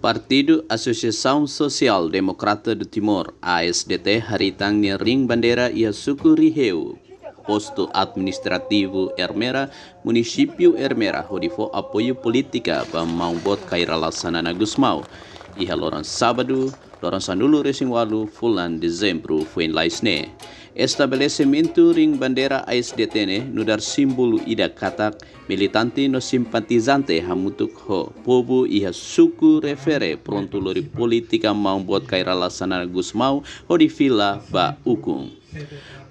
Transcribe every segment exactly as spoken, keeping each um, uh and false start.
Partidu Asosiasaun Sosiál Demokrata do Timor, A S D T, harii tan nia ring bandeira iha suku Riheu, postu administrativu Ermera, munisípiu Ermera, hodi fó apoiu polítika ba Maun Boot Kay Rala Xanana Gusmão, iha loron sábadu, loron sanulu-resin-ualu fulan Dezembru foin lalais ne'e. Estabelesimentu ring bandeira A S D T ne'e nu'udar símbolu ida katak militante no simpatizante hamutuk ho povu iha suku refere prontu lori polítika Maun Boot Kay Rala Xanana Gusmão hodi fila ba ukun.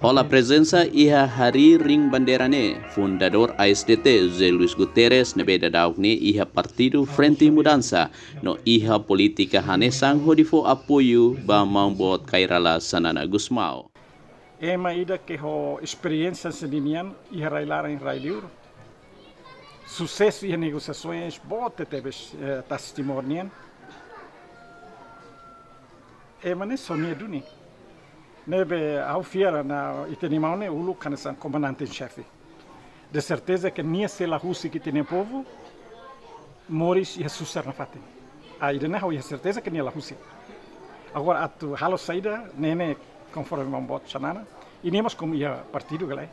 Hola prezensa iha harii ring bandeira ne'e, fundadór A S D T, José Luis Guterres, ne'ebé daudaun ne'e iha partidu Frente Mudança, no iha polítika hanesan hodi fó apoiu ba Maun Boot Kay Rala Xanana Gusmão. Ema ida ke ho esperiénsia sira-nian iha rai-laran, rai-liur. Susesu iha negosiasoens boot tebes, eh, tasi Timor nian. Ema ne'e só nia duni. Ne'ebé ha'u fiar ona ita-nia maun ne'e uluk hanesan komandante en xefe. De serteza ke nia sei la husik ita-nia povu moris iha susar nafatin. Ah, ida-ne'e ha'u iha serteza ke nia la husik. Agora atu halo saida, ne'e ne'e konforme Maun Boot Xanana. I nia mós komu iha partidu ka lae.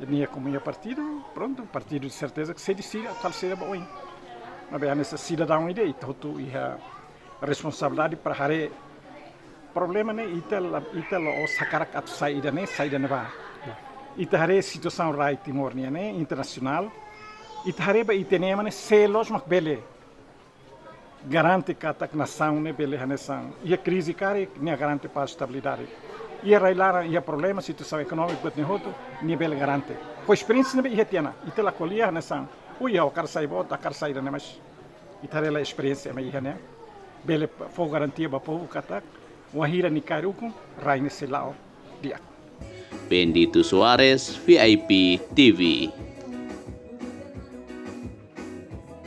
Nia komu iha partidu, prontu, partidu de serteza ke sei deside atu halo saida ba oin. Maibé hanesan sidadaun ida, ita hotu iha responsabilidade para haree problema ne'e, ita la, ita la'ós hakarak atu sai ida-ne'e, sai ida-ne'ebá. Ita haree situasaun rai Timor nian ne'e, internasionál. Ita haree ba ita-nia ema ne'e, sé loos mak bele garante katak nasaun ne'e bele hanesan iha krize karik, nia garante pás, estabilidade. Iha rai-laran iha problema, situasaun ekonómika buat ne'e hotu, nia bele garante. Ho esperiénsia ne'ebé iha tiha ona, ita la ko'alia hanesan, ui, ha'u hakarak sai boot, hakarak sai ida-ne'e, mas ita haree la esperiénsia ema iha ne'e bele fó garantia ba povu katak wainhira nia kaer ukun, rai ne'e sei la'o di'ak. Bendito Soares, V I P T V.